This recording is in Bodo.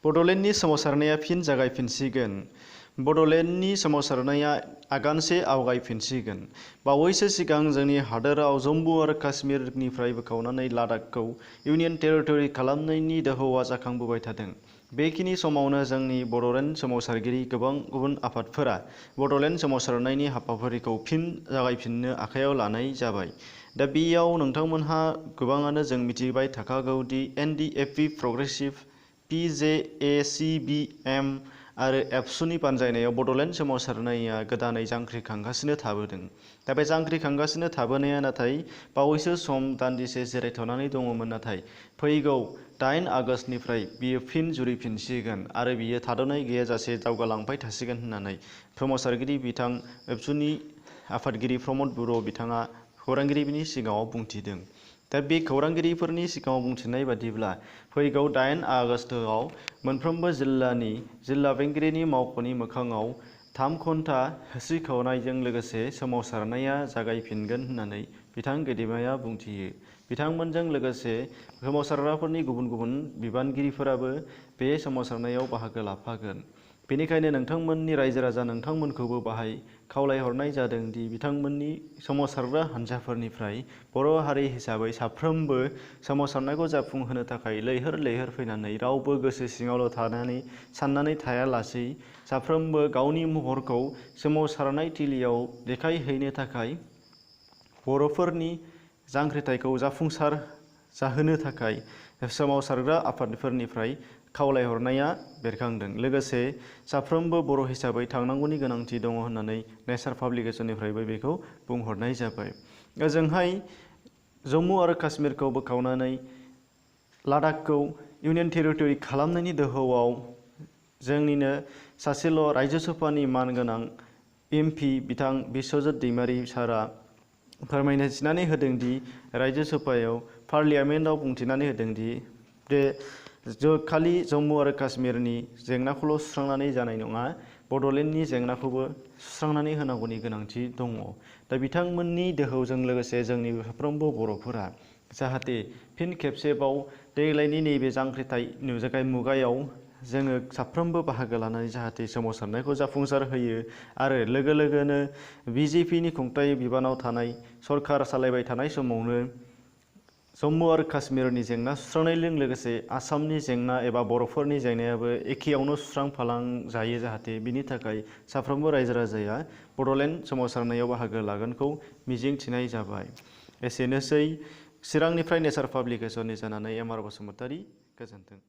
बड'लेण्डनि सोमावसारनाया फिन जागायफिनसिगोन। बड'लेण्डनि सोमावसारनाया आगानसे आवगायफिनसिगोन। बावैसो सिगां जोंनि हादोराव जम्मु आरो काश्मीरनिफ्राय बोखावनानै लादाखखौ इउनियन टेरिटरि खालामनायनि दोहौआ जाखांबोबाय थादों। बेखिनि समावनो जोंनि बड'लेण्ड सोमावसारगिरि गुबुन आफादफोरा बड'लेण्ड सोमावसारनायनि हाबाफारिखौ फिन जागायफिननो आखायाव लानाय जाबाय। दा बेयाव नोंथांमोनहा गोबाङानो जों मिथिबाय थाखागौ दि NDFP प्रग्रेसिभ, PJACBM आरो एबसुनि बानजायनायाव बड'लेण्ड सोमावसारनाया गोदानै जांख्रिखांगासिनो थाबोदों। दा बे जांख्रिखांगासिनो थाबोनाया नाथाय बावैसो सम दान्दिसे जिरायथ'नानै दङमोन, नाथाय फैगौ 8 आगस्तनिफ्राय बियो फिन जुरिफिनसिगोन आरो बियो थाद'नाय गैयाजासे दावगालांबाय थासिगोन होननानै सोमावसारगिरि बिथां एबसुनि आफादगिरि प्रमद बर' बिथाङा खौरांगिरिनि सिगाङाव बुंथिदों। दा बे खौरांगिरिफोरनि सिगाङाव बुंथिनाय बादिब्ला फैगौ 8 आगस्तआव मोनफ्रोमबो जिल्लानि जिल्ला बेंगिरिनि मावख'नि मोखाङाव 3 घन्टा हस्रिखावनायजों लोगोसे सोमावसारनाया जागायफिनगोन होननानै बिथां गेदेमाया बुंथियो। बिथांमोनजों लोगोसे सोमावसारग्राफोरनि गुबुन बिबानगिरिफोराबो बे सोमावसारनायाव बाहागो लाफागोन। बेनिखायनो नोंथांमोननि रायजो राजा नोंथांमोनखौबो बाहाय खावलायहरनाय जादों दि बिथांमोननि सोमावसारग्रा हान्जाफोरनिफ्राय बर' हारि हिसाबै साफ्रोमबो सोमावसारनायखौ जाफुंहोनो थाखाय लैहोर लैहोर फैनानै रावबो गोसो सिङावल' साननानै थायालासै साफ्रोमबो गावनि महरखौ सोमावसारनाय थिलियाव देखायहैनो थाखाय बर'फोरनि जांख्रिथायखौ जाफुंसार जाहोनो थाखाय सोमावसारग्रा आफादफोरनिफ्राय खावलायहरनाया बेरखांदों। लोगोसे साफ्रोमबो बर' हिसाबै थांनांगौनि गोनांथि दङ होननानै नेचार पाब्लिकेसननिफ्रायबो बेखौ बुंहरनाय जाबाय। ओजोंहाय जम्मु आरो काश्मीरखौ बोखावनानै लादाखखौ इउनियन टेरिटरि खालामनायनि दोहौआव जोंनिनो सासेल' रायजोसभानि मानगोनां MP बिथां बिस्वजित दैमारी सारआ फोरमायथिनानै होदों दि रायजोसभायाव पार्लियामेन्टआव बुंथिनानै होदों दि खालि जम्मु आरो काश्मीरनि जेंनाखौल' सुस्रांनानै जानाय नङा, बड'लेण्डनि जेंनाखौबो सुस्रांनानै होनांगौनि गोनांथि दङ। दा बिथांमोननि दोहौजों लोगोसे जोंनि साफ्रोमबो बर'फोरा जाहाथे फिन खेबसेबाव देग्लायनि नैबे जांख्रिथाय नुजानाय मुगायाव जोङो साफ्रोमबो बाहागो लानानै जाहाथे सोमावसारनायखौ जाफुंसार होयो आरो लोगो लोगोनो BJPनि खुंथाय बिबानाव थानाय सरकार सालायबाय थानाय समावनो जम्मु आरो काश्मीरनि जेंना सुस्रांनायजों लोगोसे आसामनि जेंना एबा बर'फोरनि जेंनायाबो एखेयावनो सुस्रांफालांजायो जाहाथे बिनि थाखाय साफ्रोमबो रायजो राजाया बड'लेण्ड सोमावसारनायाव बाहागो लागोनखौ मिजिं थिनाय जाबाय। एसेनोसै चिरांनिफ्राय नेचार पाब्लिकेसननि जानानै MR बसुमतारी, गोजोन्थों।